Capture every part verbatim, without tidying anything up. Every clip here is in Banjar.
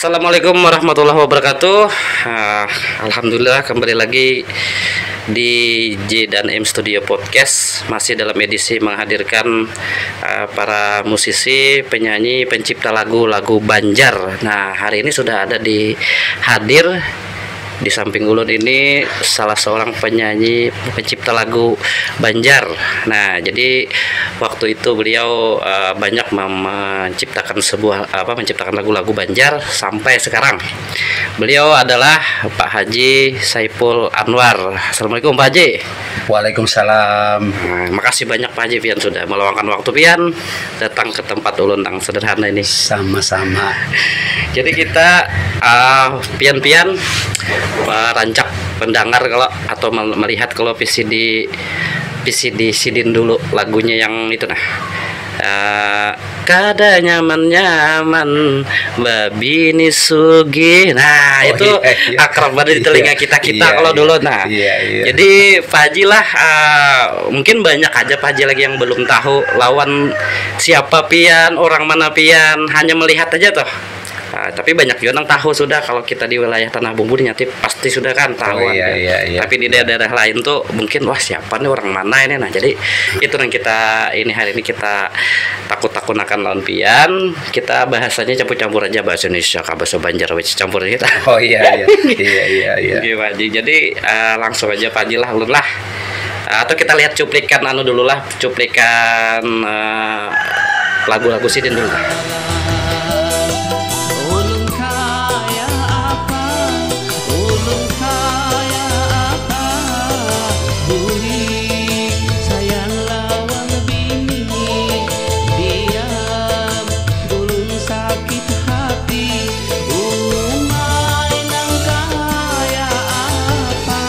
Assalamualaikum warahmatullahi wabarakatuh. Ah, Alhamdulillah, kembali lagi di J dan M Studio Podcast, masih dalam edisi menghadirkan ah, para musisi, penyanyi, pencipta lagu, lagu Banjar. Nah, hari ini sudah ada di hadir di samping ulun ini salah seorang penyanyi, pencipta lagu Banjar. Nah, jadi waktu itu beliau eh, banyak mem- menciptakan sebuah apa menciptakan lagu-lagu Banjar sampai sekarang. Beliau adalah Pak Haji Saipul Anwar. Assalamualaikum, Pak Haji. Waalaikumsalam. Nah, makasih banyak, Pak Haji, pian sudah meluangkan waktu pian datang ke tempat ulun nang sederhana ini. Sama-sama. Jadi kita ah, pian-pian ah, rancak pendengar kalau atau mel- melihat kalau V C D V C D sidin dulu lagunya yang itu nah. Ah, kada nyaman-nyaman babini sugih. Nah, Oh, itu iya, iya. akrab banget di telinga kita-kita Iya, kalau iya. dulu. Nah, Iya, iya. jadi Pak Haji lah, ah, mungkin banyak aja Pak Haji lagi yang belum tahu lawan siapa pian, orang mana pian, hanya melihat aja toh. Ah, tapi banyak juga yang tahu sudah kalau kita di wilayah Tanah Bumbu, nyati pasti sudah kan tahu Oh, iya, kan. iya, iya. Tapi di daerah-daerah lain tuh mungkin, "Wah, siapa nih, orang mana ini?" Nah, jadi itu yang kita ini hari ini kita takut-takunakan lawan pian. Kita bahasanya campur-campur aja, bahasa Indonesia kah, bahasa Banjar, weh, campur kita. Oh, iya, iya. Iya, iya, iya. Oke, Pak Haji. Jadi eh, langsung aja, Pak Haji, lah, ulun lah. Atau kita lihat cuplikan anu dulu lah, cuplikan eh, lagu-lagu sidin dulu lah. Ulun kaya apa? Ulun kaya apa? Buri sayang lawan bini. Diam, ulun sakit hati. Umai nang kaya apa?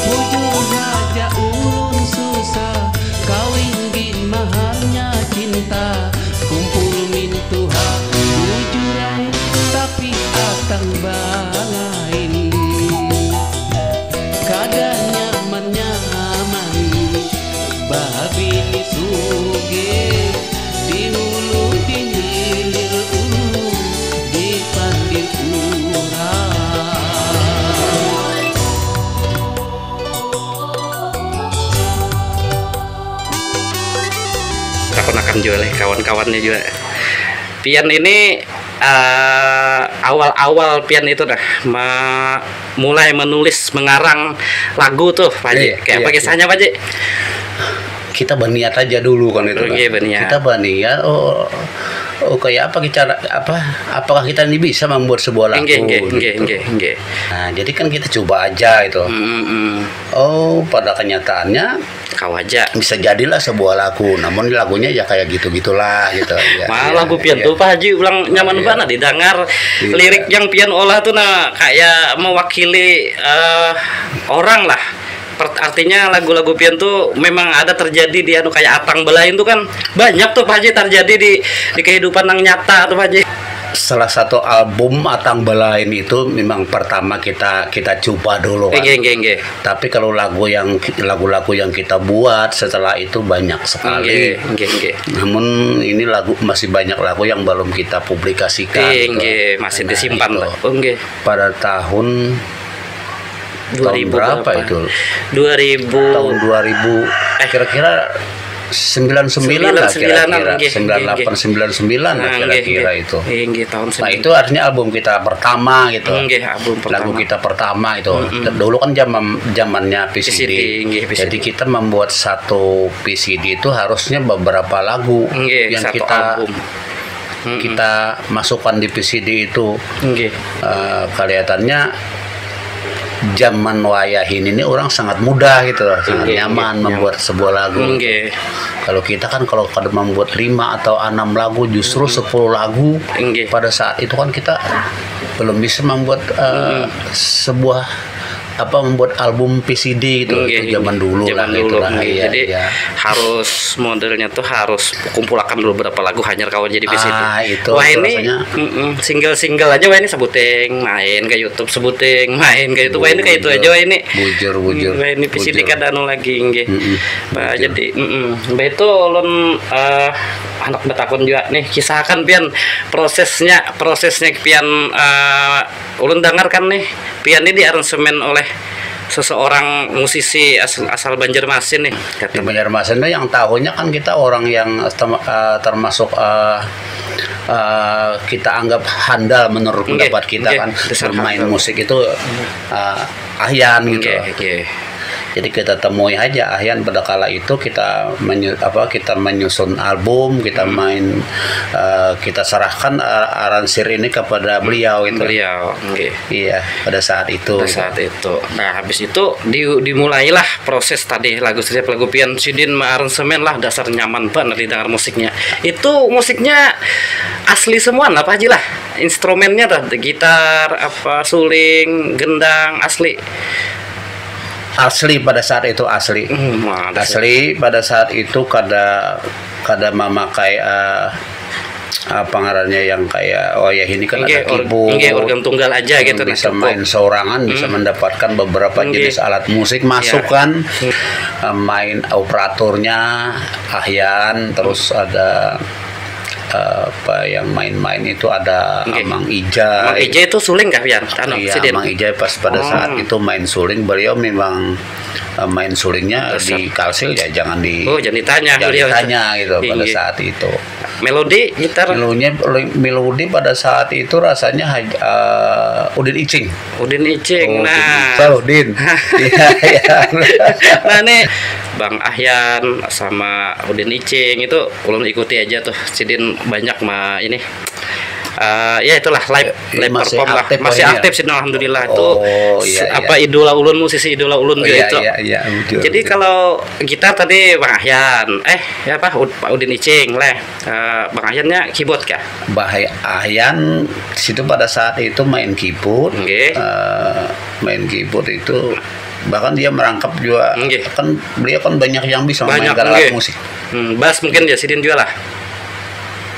Bujur haja ulun susah, kawin gin maharnya cinta. Kumpul mintuha, bujur ai, tapi atang balain. Kada nyaman-nyaman, babini sugih, di hulu di hilir ulun, dipandir urang. Takunakan jua leh kawan-kawannya jua. Pian ini eh, awal-awal pian itu dah me- mulai menulis, mengarang lagu tuh, Pak Haji. Iya, Kayak iya, apa iya. kisahnya, Pak Haji? Kita berniat aja dulu kan itu kan. Oke, berniat. Kita berniat, oh, oh, kayak apa cara, apa, apakah kita ini bisa membuat sebuah lagu Nggih, nggih, gitu. nggih, nggih, nggih. Nah, jadi kan kita coba aja itu. Mm, mm, mm. Oh, pada kenyataannya Kau aja. bisa jadilah sebuah lagu, namun lagunya ya kayak gitu-gitulah gitu. Ya, Malah ya, lagu pian ya. tuh, Pak Haji, ulang nyaman Iya. banget didengar. Iya. Lirik yang pian olah tuh, nah, kayak mewakili eh, orang lah. Per- artinya lagu-lagu pian tuh memang ada terjadi di anu kayak atang belain tuh kan banyak tuh, Pak Haji, terjadi di di kehidupan yang nyata tuh, Pak Haji. Salah satu album Atang Belain itu memang pertama kita kita coba dulu kan. Nggih, nggih, nggih. Tapi kalau lagu yang lagu-lagu yang kita buat setelah itu banyak sekali. Nggih, nggih, nggih. Namun ini lagu masih banyak lagu yang belum kita publikasikan Nggih, gitu. nggih, masih Nah, disimpan itu. lah. Oh, nggih. Pada tahun tahun dua ribu berapa berapa? itu? dua ribu. Tahun dua ribu, Eh. kira-kira sembilan sembilan lah sembilan sembilanan, kira-kira. nggih, nggih, nggih. Sembilan delapan, sembilan sembilan lah Nah, nggih, kira-kira nggih. itu. Nggih, nggih, tahun Nah, sembilan. itu artinya album kita pertama gitu. Nggih, album Lagu pertama. kita pertama itu. Mm-mm. Dulu kan zaman zamannya V C D. V C D, nggih, V C D. Jadi kita membuat satu V C D itu harusnya beberapa lagu Nggih, yang satu kita album. Mm-mm. kita masukkan di V C D itu. Nggih. Eh, kelihatannya zaman wayah ini nih orang sangat mudah gitu loh, sangat Nggih, nyaman nggih, membuat sebuah lagu. Nggih. Kalau kita kan kalau kada membuat lima atau enam lagu, justru sepuluh lagu Nggih. pada saat itu kan kita belum bisa membuat eh, sebuah apa, membuat album V C D gitu. Nggih, itu zaman dulu zaman lah dulu, itulah. Nggih. Iya, jadi iya. Harus modelnya tuh harus kumpulakan dulu berapa lagu hanyar kawan jadi V C D. Ah, itu, wah, itu ini rasanya. Mm-mm, single-single aja wah ini sebuting main ke YouTube, sebuting main ke YouTube, wah ini kayak itu aja wah ini. Bujur, bujur. Wah ini V C D bujur. Kada anu lagi nggih. Mm-mm. Nah, bujur. Jadi mm-mm. Mbak itu ulun uh, anak betakun juga nih, kisahkan pian prosesnya, prosesnya pian uh, ulun dengarkan nih pian ini diaransemen oleh seseorang musisi asal, asal Banjarmasin nih. Di Banjarmasin tuh yang tahunya kan kita orang yang termasuk uh, uh, kita anggap handal menurut okay, pendapat kita okay, kan bermain musik itu uh, Ahyan gitu. Okay, okay. Jadi kita temui aja Ahyan pada kala itu kita menyu, apa kita menyusun album, kita hmm. main uh, kita serahkan aransir ini kepada beliau itu. Beliau. Okay. Iya, pada saat itu. Pada saat itu. Nah, habis itu di, dimulailah proses tadi lagu setiap lagu pian sidin maaransemen lah dasar nyaman banget didengar musiknya. Itu musiknya asli semua apa aja lah. Instrumennya tuh gitar, apa suling, gendang asli. Asli pada saat itu asli. Hmm, asli pada saat itu kada kada memakai uh, apa ngarannya yang kayak oh ya ini kan okay, ada keyboard, okay, organ tunggal aja gitu bisa nah, main seorangan hmm. bisa mendapatkan beberapa okay. jenis alat musik masuk ya. Kan hmm. Main operatornya Ahyan terus hmm. Ada apa yang main-main itu ada okay. Amang Ija. Amang Ija itu suling kah Pian? Anu, iya, Amang Ija pas pada oh. Saat itu main suling beliau memang uh, main sulingnya Dasar. Di kalsil ya jangan di Oh, jangan ditanya jangan beliau. Ditanya gitu pada saat itu. Melodi gitar. Melodinya melodi pada saat itu rasanya uh, Udin Icing. Udin Icing. Oh, nah. Udin. Iya, iya. Nah, nih Bang Ahyan sama Udin Icing itu ulun ikuti aja tuh. Sidin banyak mah ini uh, ya itulah live live masih perform lah aktif masih aktif sih alhamdulillah itu oh, iya, iya. Apa idola ulun musisi idola ulun oh, gitu iya, iya, iya, betul, jadi betul. Kalau gitar tadi Bang Ahyan eh ya apa Pak Udin Icing leh uh, Bang Ahyannya keyboard kah Bang Ahyan situ pada saat itu main keyboard okay. Uh, eh, main keyboard itu bahkan dia merangkap juga okay. Kan beliau kan banyak yang bisa banyak, main okay. Musik hmm, bass mungkin ya sidin juga lah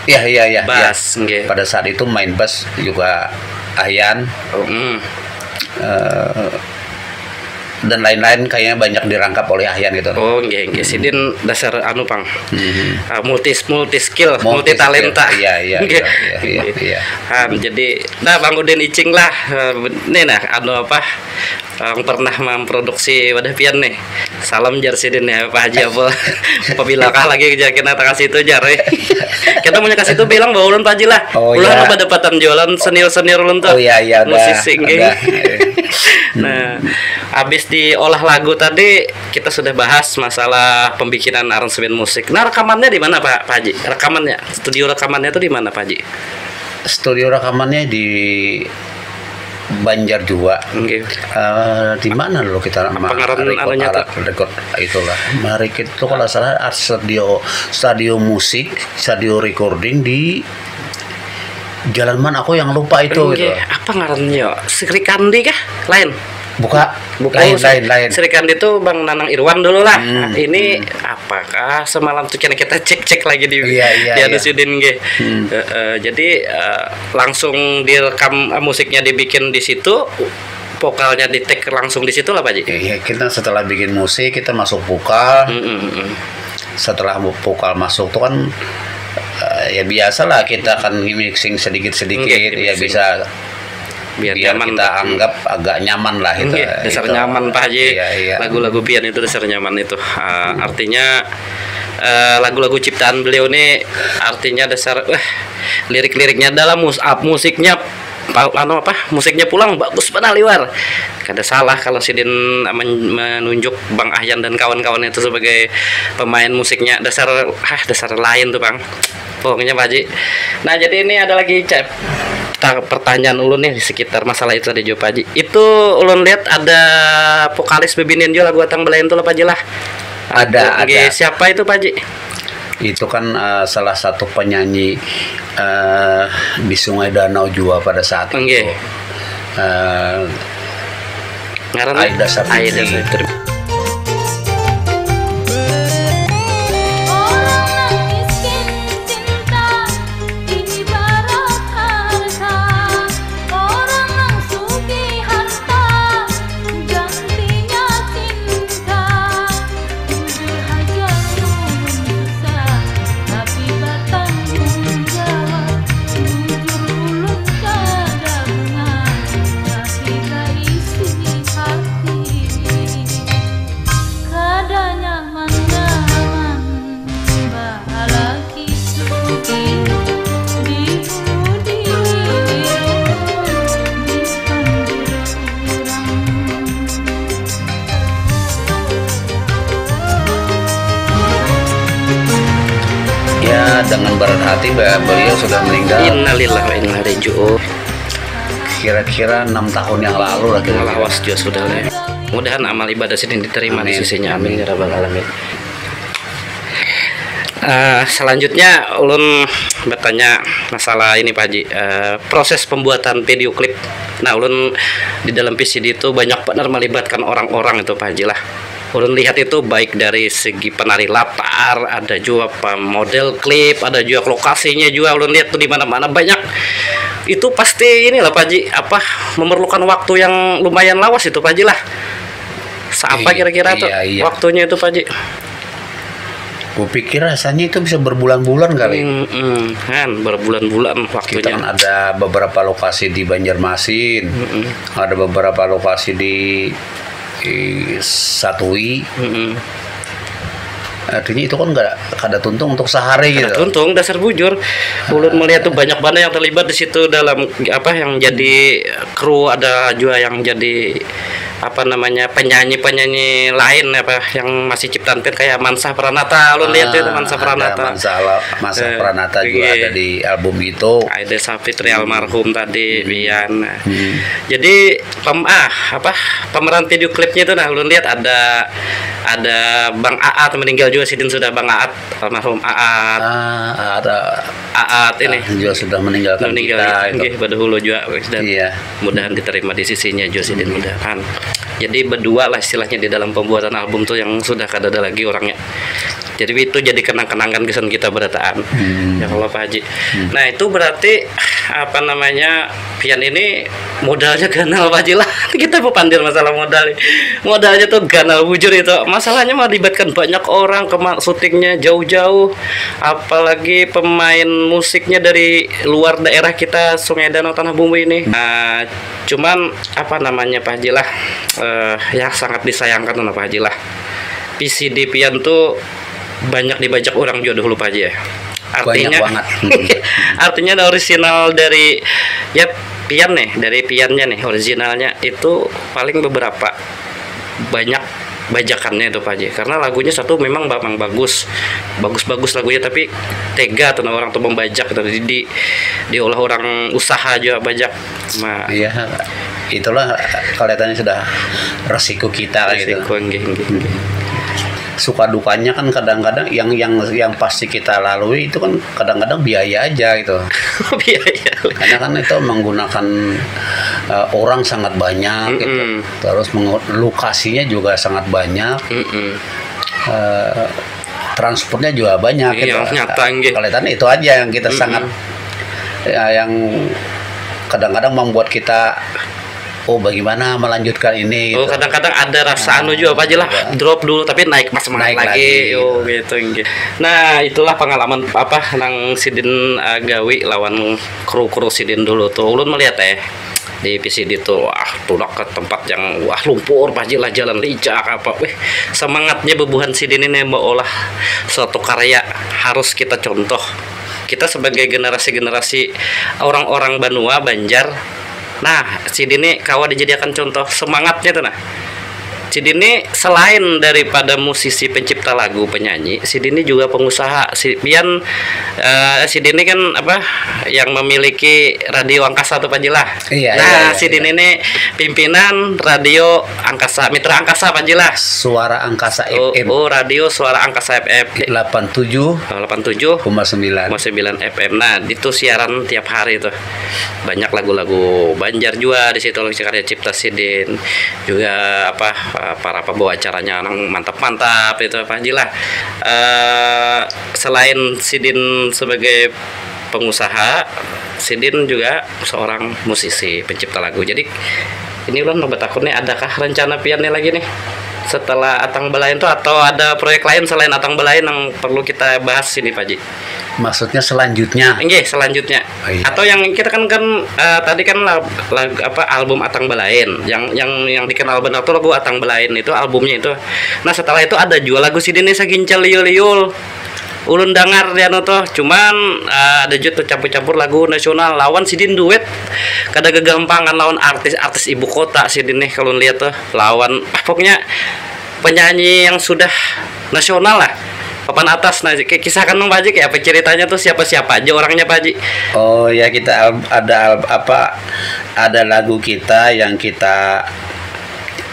Iya iya iya. Bas, ya. Okay. Pada saat itu main bas juga Ahyan. Oh, mm. uh, dan lain-lain kayaknya banyak dirangkap oleh Ahyan gitu. Oh, nggih, nggih. Sidin dasar anu pang. Hmm. Uh, multi multi skill, multi, multi talenta. Iya, iya, iya, iya, iya, iya. Um, jadi nah Bang Udin Icing lah. Uh, ini nah anu apa? Yang pernah memproduksi wadah pian nih. Salam jar sidin ya Pak Haji apa apabila kah lagi jar kena kasih itu jar eh. Kita punya kasih itu bilang bahwa ulun Pak Haji lah. Oh, ulun iya. Apa dapatan jualan senior-senior ulun tuh. Oh iya iya. Musisi nggih. Nah, habis diolah lagu tadi kita sudah bahas masalah pembikinan aransemen musik. Nah, rekamannya di mana Pak, Pak Haji? Rekamannya, studio rekamannya itu di mana Pak Haji? Studio rekamannya di Banjar juga. Okay. Uh, eh, di mana lo kita nama record alat record itulah. Mari kita kalau salah art studio studio musik, studio recording di Jalan mana aku yang lupa itu okay. Gitu. Apa ngarannya? Sri Kandi kah? Lain. Buka. Buka lain, lain, lain. Sri Kandi itu Bang Nanang Irwan dulu lah. Hmm, ini hmm. Apakah semalam tuh kita cek-cek lagi di iya, iya, di iya. Sudin nggih. Hmm. Uh, uh, jadi uh, langsung direkam uh, musiknya dibikin di situ vokalnya di take langsung di situ lah Pak Ji. Iya, kita setelah bikin musik kita masuk vokal. Mm -mm. Setelah vokal masuk tuh kan uh, ya biasalah kita akan mixing sedikit-sedikit okay, ya mixing. Bisa biar, biar nyaman kita anggap agak nyaman lah itu. Iya, dasar itu. Nyaman Pak Haji. Iya, iya. Lagu-lagu pian itu dasar nyaman itu. Uh, artinya uh, lagu-lagu ciptaan beliau ini artinya dasar uh, lirik-liriknya dalam mus up musiknya anu apa musiknya pulang bagus benar liwar kada salah kalau sidin menunjuk Bang Ahyan dan kawan-kawan itu sebagai pemain musiknya dasar ah dasar lain tuh Bang pokoknya Pak Haji. Nah jadi ini ada lagi cep pertanyaan ulun nih sekitar masalah itu tadi juga Pak Haji. Itu ulun lihat ada vokalis bebinian juga lagu Atang Belayan tuh lah Pak Haji lah. Ada, ada. Oke, siapa itu Pak Haji? Itu kan uh, salah satu penyanyi uh, di Sungai Danau juga pada saat okay. Itu. Uh, Ngaran Aida Sapitri. Aida Sapitri. Orang nang miskin cinta ini barak harta. Orang nang sugih harta gantinya cinta. Jujur haja ulun susah tapi batanggung jawab. Jujur ulun kada bunga tapi baisi hati. Kada nyaman-nyaman bahalaki suki di budi dipanggil urang. Ya, dengan berat hati, bah, beliau sudah meninggal Innalillahi wa inna ilaihi raji'un. kira-kira enam tahun yang lalu lah, kira-kira. Lawas jua sudah lah. Mudahan amal ibadah sidin diterima di Amin. Sisinya. Amin ya rabbal alamin. Eh, selanjutnya ulun bertanya masalah ini, Pak Haji. Eh, proses pembuatan video klip. Nah, ulun di dalam P C D itu banyak benar melibatkan orang-orang itu, Pak Haji lah. Ulun lihat itu baik dari segi penari latar, ada juga pemodel klip, ada juga lokasinya juga. Ulun lihat tuh di mana-mana banyak. Itu pasti inilah, Pak Haji, apa, memerlukan waktu yang lumayan lawas itu, Pak Haji lah. Seapa Iya, kira-kira tuh iya, iya. Waktunya itu, Pak Haji? Kupikir rasanya itu bisa berbulan-bulan kali. Hmm, hmm, kan berbulan-bulan waktunya. Kita kan ada beberapa lokasi di Banjarmasin, Mm-mm. ada beberapa lokasi di, di Satui. Mm-mm. Artinya itu kan nggak kada tuntung untuk sehari gitu. Tuntung dasar bujur. Ulun melihat tuh banyak banget yang terlibat di situ dalam apa yang jadi kru, ada juga yang jadi apa namanya penyanyi-penyanyi lain apa yang masih ciptaan band kayak Mansah Pranata. Ulun lihat itu Ah, Mansah ada Pranata. Mansah, Mansah Eh, Pranata juga iya. Ada di album itu. Ada Sapitri almarhum tadi, Bian. Nah. Hmm. Jadi pem ah apa pemeran video klipnya itu nah ulun lihat ada ada Bang Aat meninggal juga sidin sudah Bang Aat almarhum Aat Ah, ada Aat ini juga sudah meninggalkan meninggal kita gitu. Itu. Nggih, pada hulu juga wis, dan Iya. mudahan diterima di sisinya juga sidin mudahan. Jadi berdua lah istilahnya di dalam pembuatan album tuh yang sudah kada ada lagi orangnya. Jadi itu jadi kenang-kenangan kesan kita berataan. Hmm. Ya kalau Pak Haji. Nah, itu berarti apa namanya Pian ini modalnya ganal Pak Haji lah. Kita mau pandir masalah modal. Modalnya tuh ganal bujur itu. Masalahnya melibatkan banyak orang kema syutingnya jauh-jauh. Apalagi pemain musiknya dari luar daerah kita Sungai Danau Tanah Bumbu ini. Nah, cuman apa namanya Pak Haji lah eh, ya sangat disayangkan lah Pak Haji lah. P C D Pian tuh banyak dibajak orang juga dahulu Pak Haji ya. Artinya Banyak banget. artinya ada original dari ya Pian nih, dari Piannya nih originalnya itu paling beberapa banyak bajakannya itu Pak Haji. Karena lagunya satu memang memang bagus. Bagus-bagus lagunya tapi tega tuh nah, orang tuh membajak gitu. Di, di diolah orang usaha juga bajak. Nah, Iya, itulah kelihatannya sudah resiko kita gitu. Resiko, nggih, nggih, nggih. Suka dukanya kan kadang-kadang yang yang yang pasti kita lalui itu kan kadang-kadang biaya aja gitu. Biaya. Karena kan itu menggunakan eh, orang sangat banyak gitu. Mm-mm. Terus mengu- lokasinya juga sangat banyak. Mm-mm. Eh, transportnya juga banyak Iya, gitu. nyata, nggih. Kelihatan itu aja yang kita sangat ya, yang kadang-kadang membuat kita oh bagaimana melanjutkan ini Oh gitu. Kadang-kadang ada rasa anu juga apa aja lah drop dulu tapi naik pas semangat Naik lagi. lagi. Oh gitu nggih. Nah itulah pengalaman apa nang sidin uh, gawi lawan kru-kru sidin dulu tuh. Ulun melihat eh di P C D tuh wah tulak ke tempat yang wah lumpur pajik lah jalan licak apa weh semangatnya bebuhan sidin ini mengolah suatu karya harus kita contoh kita sebagai generasi-generasi orang-orang Banua Banjar. Nah sidin ini kawa dijadikan contoh semangatnya tuh nah Sidin ni selain daripada musisi, pencipta lagu, penyanyi, sidin ni juga pengusaha. Si pian, eh, sidin ni kan apa, yang memiliki radio angkasa tu, Panji lah. Iya, Nah, iya, iya, sidin iya. Ini pimpinan radio angkasa, Mitra Angkasa, Panji lah. Suara Angkasa Oh, F M oh, radio Suara Angkasa F M. Di- delapan tujuh Oh, delapan tujuh koma sembilan. Sembilan F M. Nah, itu siaran tiap hari tuh. Banyak lagu-lagu Banjar juga di situ, lagu karya cipta sidin. Juga apa, para pembawa acaranya orang mantap-mantap itu, Panji lah. Eh, selain sidin sebagai pengusaha, sidin juga seorang musisi, pencipta lagu. Jadi ini ulun mau bertakun nih, adakah rencana pian nih lagi nih setelah Atang Belain tuh, atau ada proyek lain selain Atang Belain yang perlu kita bahas sini, Pak Ji? Maksudnya selanjutnya. Enggak, selanjutnya. Oh, iya. Atau yang kita kan kan eh, tadi kan lagu, apa, album Atang Belain. Yang yang yang dikenal benar tuh lagu Atang Belain itu, albumnya itu. Nah, setelah itu ada juga lagu sidin nih, Sagincal Liul-liul. Ulun dangar di anu tuh, cuman eh, ada juga tuh campur-campur lagu nasional, lawan sidin duet kada gegampangan lawan artis-artis ibu kota sidin nih kalau lihat tuh, lawan ah, pokoknya penyanyi yang sudah nasional lah, papan atas. Nah, kayak kisahkan dong, Pak Ji, kayak apa ceritanya tuh, siapa-siapa aja orangnya, Pak Ji? Oh ya, kita al- ada al- apa ada lagu kita yang kita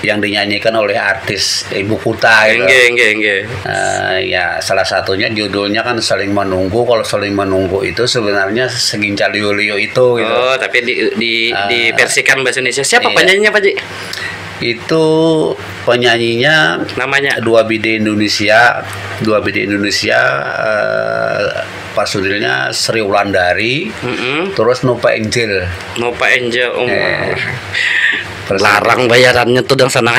yang dinyanyikan oleh artis ibu kota gitu. Enggak, enggak, enggak. Eh, ya, salah satunya judulnya kan Saling Menunggu. Kalau Saling Menunggu itu sebenarnya Segincal Liu-liu itu gitu. Oh, tapi di, di Ah. Diversikan bahasa Indonesia. Siapa Iya. Penyanyinya, Pak Ji? Itu penyanyinya Namanya? Dua B D Indonesia. Dua B D Indonesia, eh, personilnya Sri Wulandari, Mm-mm. Terus Nova Angel. Nova Angel, oh. Eh, Larang bayarannya tuh dang sana.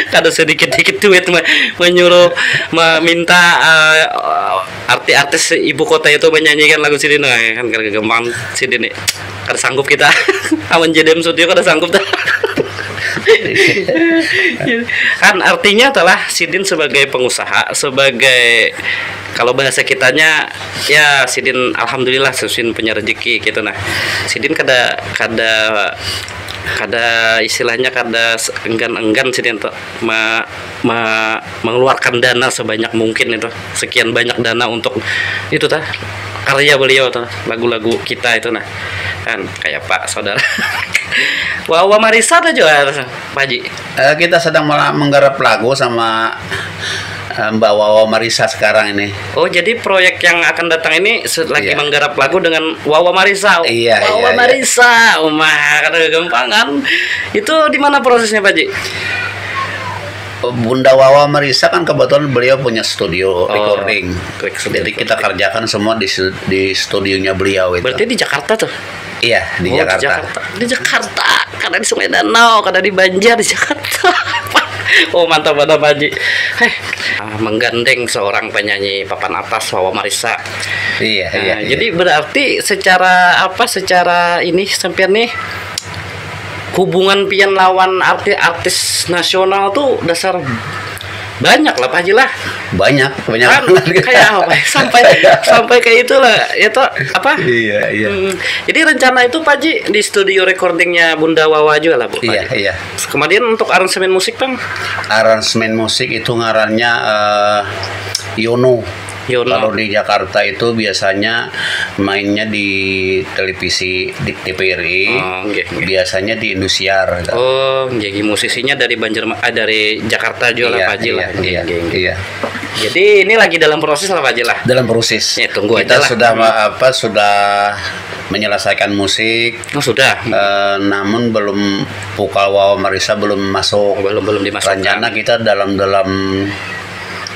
Kada sedikit-dikit duit me- menyuruh meminta eh, artis-artis ibu kota itu menyanyikan lagu sini, nah, kan kada gampang sini nih. Kada sanggup kita. Awan J D M Studio kada sanggup dah. Kan artinya adalah sidin sebagai pengusaha, sebagai, kalau bahasa kitanya, ya, sidin alhamdulillah, sidin punya rezeki gitu. Nah, sidin kada kada kada istilahnya kada enggan-enggan sidin tuh me- me- mengeluarkan dana sebanyak mungkin itu, sekian banyak dana untuk itu tah, karya beliau tuh, lagu-lagu kita itu. Nah, kan kayak Pak Saudara Wawa Marisa tuh juga, Pak Ji. Eh, kita sedang mela- menggarap lagu sama eh, Mbak Wawa Marisa sekarang ini. Oh, jadi proyek yang akan datang ini se- lagi Iya. Menggarap lagu dengan Wawa Marisa. Iya, Wawa iya, iya. Marisa, umah, kada gampangan. Itu di mana prosesnya, Pak Ji? Bunda Wawa Marisa kan kebetulan beliau punya studio Oh, recording. klik studio Jadi kita kerjakan semua di stu- di studionya beliau itu. Berarti di Jakarta tuh? Iya, di Oh, Jakarta. Di Jakarta. Di Jakarta. Karena di Sungai Danau, karena di Banjar, di Jakarta. Oh, mantap banget, Pak Ji. Heh, ah, menggandeng seorang penyanyi papan atas, Wawa Marisa. Iya, Nah, iya. iya. Jadi berarti secara apa, secara ini sampean nih, hubungan pian lawan artis-artis nasional tuh dasar banyak lah, Pak Ji lah. Banyak, banyak Kan banget. Kayak apa ya? Sampai sampai kayak itulah, itu apa? Iya, iya. Hmm, jadi rencana itu, Pak Ji, di studio recordingnya Bunda Wawa juga lah, Bu, Pak Iya, Ji? Iya. Kemudian untuk aransemen musik, Bang? Aransemen musik itu ngarannya eh, Yono. Yono. Kalau di Jakarta itu biasanya mainnya di televisi di T V R I. Oh, nggih, nggih. Biasanya di Indosiar gitu. Oh, jadi musisinya dari Banjarma- ah, dari Jakarta juga lah, Iya, Pak Ji lah. iya, iya, Nggih, nggih. iya. Jadi ini lagi dalam proses lah, Pak Ji lah. Dalam proses. Ya, tunggu Kita aja lah. sudah ma- apa sudah menyelesaikan musik, Oh, sudah. eh, namun belum vokal Wawa Marisa belum masuk. Belum belum dimasukkan. Rencana kita dalam dalam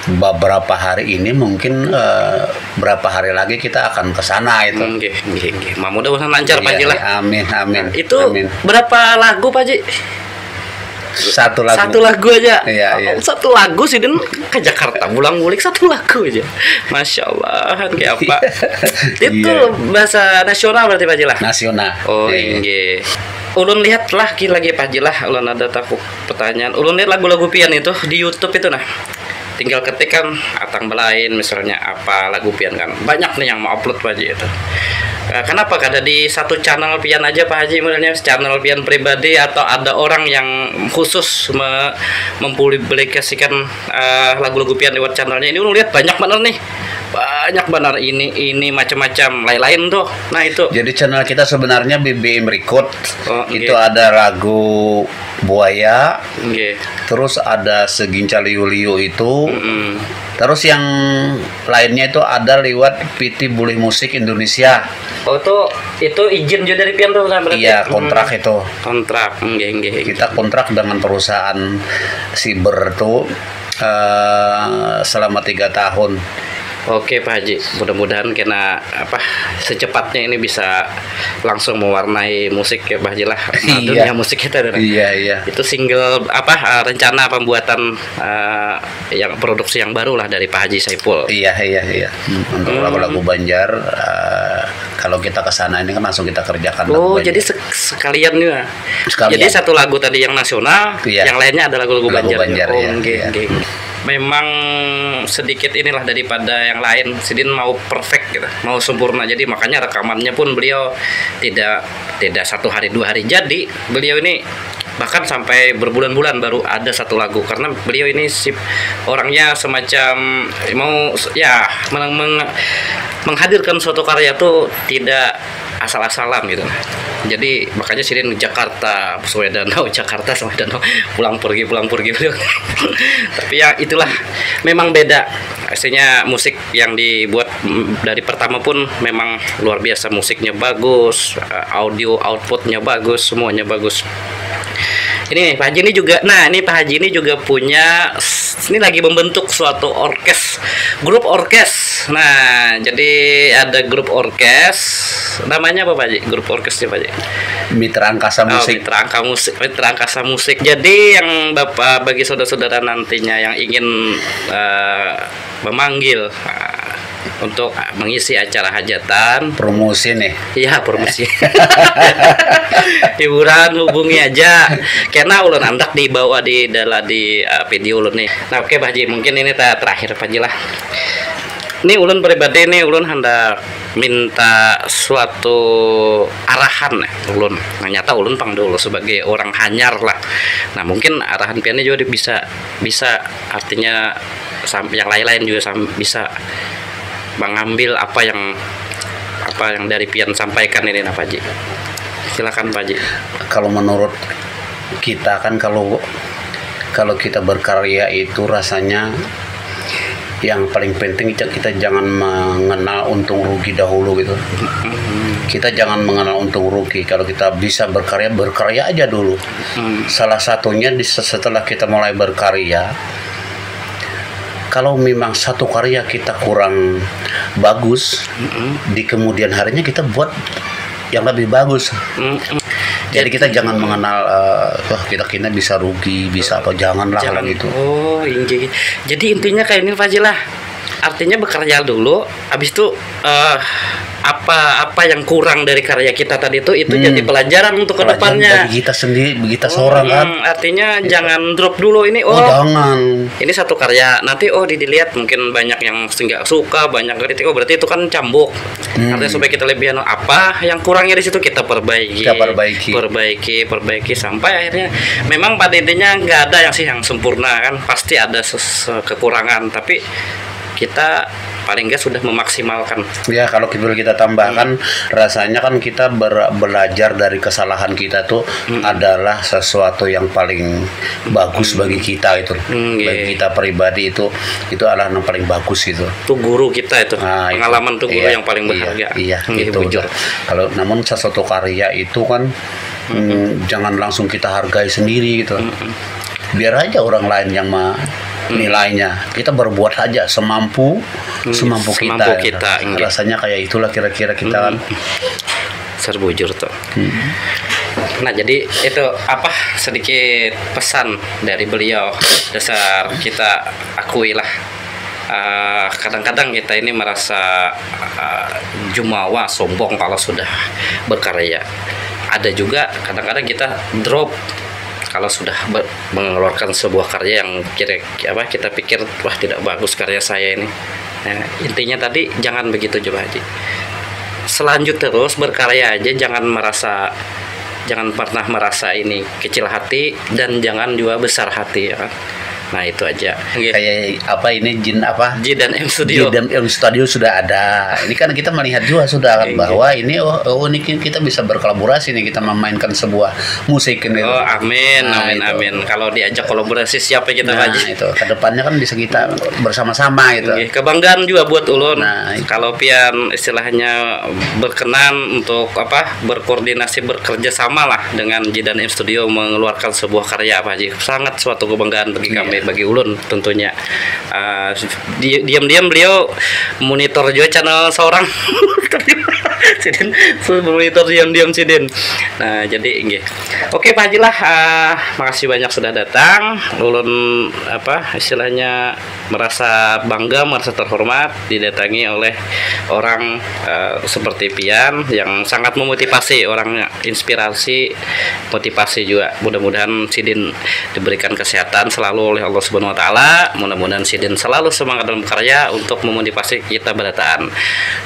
beberapa hari ini, mungkin eh, berapa hari lagi kita akan ke sana itu. Nggih, nggih, nggih. Mudah-mudahan lancar, Pak Ji Iya, lah. Amin, amin. Itu Amin. Berapa lagu, Pak Ji? Satu lagu. Satu lagu aja. Iya, iya. Satu lagu sih, dan ke Jakarta pulang balik satu lagu aja. Masya Allah, kan kayak apa? Itu Iya. Bahasa nasional berarti, Pak Ji lah. Nasional. Oh, Iya. Inggih. Ulun lihat lah, ki- lagi, Pak Ji lah. Ulun ada tahu pertanyaan. Ulun lihat lagu-lagu pian itu di YouTube itu, nah. Tinggal ketik kan, Atang Belain misalnya, apa lagu pian kan. Banyak nih yang mau upload Pak Haji itu. Eh, kenapa kada di satu channel pian aja Pak Haji, modelnya channel pian pribadi, atau ada orang yang khusus me- mempublikasikan eh, lagu-lagu pian lewat channelnya ini? Ulun lihat banyak benar nih, banyak benar ini ini macam-macam lain-lain tuh. Nah itu. Jadi channel kita sebenarnya B B M Record. Oh, Itu oke. Ada lagu Buaya, Oke. Terus ada Seginca Liu-Liu itu. Mm-mm. Terus yang lainnya itu ada lewat P T Bulih Musik Indonesia. Oh tuh itu izin juga dari pian tuh kan berarti? Iya, Hmm. Kontrak itu. Kontrak, enggak enggak. Kita kontrak dengan perusahaan Siber tuh eh, selama tiga tahun. Oke Pak Haji, mudah-mudahan kena apa secepatnya ini bisa langsung mewarnai musik ya Pak Haji lah. Iya. Dunia musik kita adalah. Iya, iya. Itu single apa eh, rencana pembuatan eh, yang produksi yang baru lah dari Pak Haji Saipul. Iya, iya, iya. Hmm, Untuk Hmm. lagu-lagu Banjar, eh, kalau kita ke sana ini kan langsung kita kerjakan lagu Oh, Banjar. Jadi se- sekalian juga. Sekalian. Jadi satu lagu tadi yang nasional, Iya. Yang lainnya ada lagu-lagu Lagu Banjar. Banjar, Oh, iya, nggih, iya. Nggih. Memang sedikit inilah daripada yang lain. Sidin mau perfect gitu, mau sempurna. Jadi makanya rekamannya pun beliau tidak tidak satu hari dua hari jadi. Beliau ini bahkan sampai berbulan-bulan baru ada satu lagu karena beliau ini si orangnya semacam mau ya meng- meng- menghadirkan suatu karya tuh tidak asal-asalan gitu. Jadi makanya sidin Jakarta, Sungai Danau, Jakarta, Sungai Danau, pulang pergi, pulang pergi. Tapi ya itulah, memang beda. Aslinya musik yang dibuat mm, dari pertama pun memang luar biasa, musiknya bagus, eh, audio outputnya bagus, semuanya bagus. Ini nih, Pak Haji ini juga, nah ini Pak Haji ini juga punya, ini lagi membentuk suatu orkes, grup orkes. Nah, jadi ada grup orkes, namanya apa Pak Haji? Grup orkesnya Pak Haji? Mitra Angkasa Oh, Musik. Mitra Angka Musik, Mitra Angkasa Musik. Jadi yang Bapak bagi saudara-saudara nantinya yang ingin eh, memanggil eh, untuk mengisi acara hajatan, Promosi nih. Iya, promosi. Hiburan, hubungi aja. Karena ulun andak dibawa di dalam di uh, video ulun nih. Nah, oke Pak Haji, mungkin ini ta- terakhir Pak Haji lah. Ini ulun pribadi nih, ulun hendak minta suatu arahan nih ulun. Nah, nyata ulun pang dulu sebagai orang hanyar lah. Nah, mungkin arahan pian ini juga bisa bisa artinya sam- yang lain-lain juga sam- bisa mengambil apa yang apa yang dari pian sampaikan ini nah Pak Haji. Silakan Pak Haji. Kalau menurut kita kan kalau kalau kita berkarya itu rasanya yang paling penting kita, kita jangan mengenal untung rugi dahulu gitu. Kita jangan mengenal untung rugi. Kalau kita bisa berkarya, berkarya aja dulu. Hmm. Salah satunya di setelah kita mulai berkarya, kalau memang satu karya kita kurang bagus, di kemudian harinya kita buat yang lebih bagus. Mm-mm. Jadi kita jangan mengenal eh, wah kita kena bisa rugi, bisa apa, janganlah kalau Jangan. Gitu. Oh, inggih. Jadi intinya kayak ini Pak Haji lah. Artinya bekerja dulu, habis itu eh, apa apa yang kurang dari karya kita tadi itu itu Hmm. jadi pelajaran untuk Pelajaran kedepannya. Bagi kita sendiri, bagi kita seorang kan. Hmm, artinya jangan drop dulu ini. Oh, Oh, jangan. Ini satu karya, nanti oh di dilihat mungkin banyak yang nggak suka, banyak kritik, oh berarti itu kan cambuk. Hmm. Artinya supaya kita lebih anu, apa yang kurangnya di situ kita perbaiki. Kita perbaiki. Perbaiki, perbaiki sampai akhirnya memang pada intinya nggak ada yang sih yang sempurna kan, pasti ada ses- kekurangan, tapi kita paling nggak sudah memaksimalkan. Ya kalau kita kita tambahkan rasanya kan kita ber- belajar dari kesalahan kita tuh adalah sesuatu yang paling bagus bagi kita itu. Hmm, iya. Bagi kita pribadi itu itu adalah yang paling bagus itu. Itu guru kita itu, Nah, itu. Pengalaman tuh guru Iya, yang paling iya, berharga. Iya, Nggih, itu. bujur. Kalau namun sesuatu karya itu kan mm, jangan langsung kita hargai sendiri gitu. Biar aja orang lain yang menilainya. Kita berbuat aja semampu Hmm, semampu kita. semampu kita, nggih. Rasanya kayak itulah kira-kira kita kan. Serbujur tuh. Nah, jadi itu apa sedikit pesan dari beliau, dasar kita akui lah. Eh, kadang-kadang kita ini merasa eh, jumawa, sombong kalau sudah berkarya. Ada juga kadang-kadang kita drop Kalau sudah ber- mengeluarkan sebuah karya yang kira apa kita pikir, wah, tidak bagus karya saya ini. Nah, intinya tadi jangan begitu juga, Haji. Selanjut terus berkarya aja, jangan merasa jangan pernah merasa ini kecil hati dan jangan juga besar hati, ya kan. Nah, itu aja. Nggih. Kayak apa ini, Jin apa? Jidan M Studio. Jidan M Studio sudah ada. Ini kan kita melihat juga sudah kan Iya. Bahwa ini, oh, oh, ini kita bisa berkolaborasi nih, kita memainkan sebuah musik ini. Oh, amin, Nah, amin, itu. Amin. Kalau diajak kolaborasi, siapa kita, Nah, Haji? Itu kedepannya kan bisa kita bersama-sama itu. Nggih, kebanggaan juga buat ulun. Nah, itu. Kalau pian istilahnya berkenan untuk apa berkoordinasi, bekerja sama lah dengan Jidan M Studio mengeluarkan sebuah karya, apa, Haji, sangat suatu kebanggaan bagi Iya. Kami, bagi ulun tentunya. Ah, di- diam-diam beliau monitor juga channel seorang. Sidin monitor diam-diam, Sidin. Nah, jadi nggih. Oke, Pak Haji lah, ah, makasih banyak sudah datang. Ulun apa istilahnya merasa bangga, merasa terhormat didatangi oleh orang eh, seperti pian yang sangat memotivasi, orang inspirasi, motivasi juga. Mudah-mudahan Sidin diberikan kesehatan selalu oleh Allah Subhanahu wa taala. Mudah-mudahan Sidin selalu semangat dalam karya untuk memotivasi kita berataan.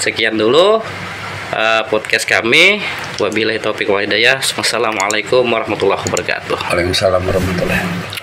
Sekian dulu eh, podcast kami. Wabillahi taufiq wal hidayah. Wassalamualaikum warahmatullahi wabarakatuh. Waalaikumsalam warahmatullahi wabarakatuh.